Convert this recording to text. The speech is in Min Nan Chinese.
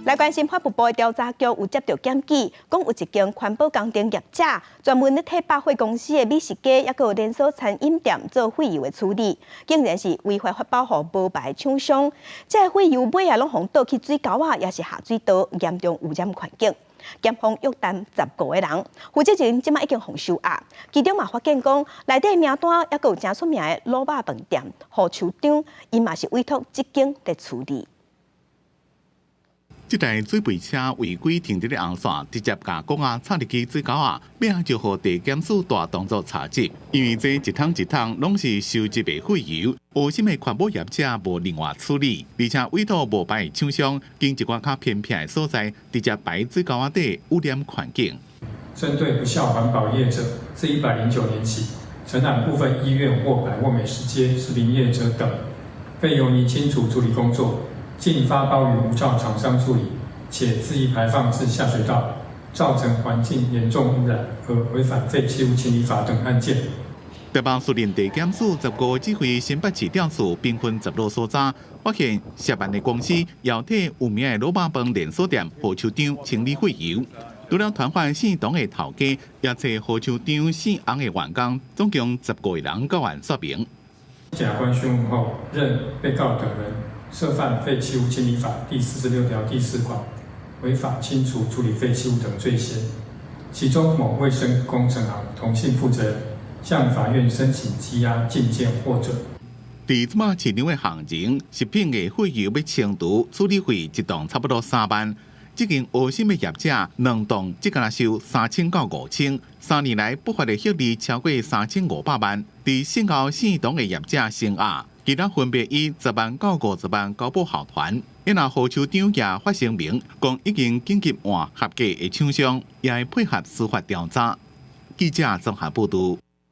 來關心法務部的調查局有接到檢舉，講有一間環保工程業者專門咧替百貨公司的美食街，抑閣有連鎖餐飲店做廢油的處理，竟然是違反環保署無牌廠商，這个廢油尾仔攏予倒去水溝仔，抑是下水道，嚴重污染環境。檢方約談15個人，負責人這馬已經予收押，其中嘛發現講內底名單抑閣有誠出名的滷肉飯店何處長，伊嘛是委託這間來處理。這台水肥車違規停佇咧紅線，直接共管仔插入去水溝仔，尾仔就予地檢署大動作查緝。因為這一桶一桶攏是收集的廢油，黑心的環保業者無另外處理，而且委託無牌的廠商，經一寡較偏僻的所在，直接排水溝仔底，污染環境。針對不肖環保業者，自109年起，承攬部分醫院或百貨美食街、食品業者等廢油泥清除處理工作。竟發包於無照廠商處理，且恣意排放至下水道，造成環境嚴重污染而違反廢棄物清理法等案件。台北士林地檢署15指揮新北市調處兵分十路搜查，發現涉案的公司邀替有名的滷肉飯連鎖店何處長清理廢油，除了傳喚姓董的頭家，也揣何處長姓翁的員工，總共15個人到案說明。檢察官訊問後，認被告等人涉犯廢棄物清理法第46條第4款違法清除處理廢棄物等罪嫌，其中某衛生工程行童姓負責人向法院申請羈押禁見獲准。佇這馬市場的行情，食品的廢油欲清除處理費一棟差不多3萬，這間黑心的業者兩棟只敢收3000到5000，3年來不法的獲利超過3500萬。佇姓高姓董的業者承壓。其他分別以10萬到50萬交予後團，然後何處長也發聲明，講已經緊急換合格的廠商，也會配合司法調查。記者綜合報導。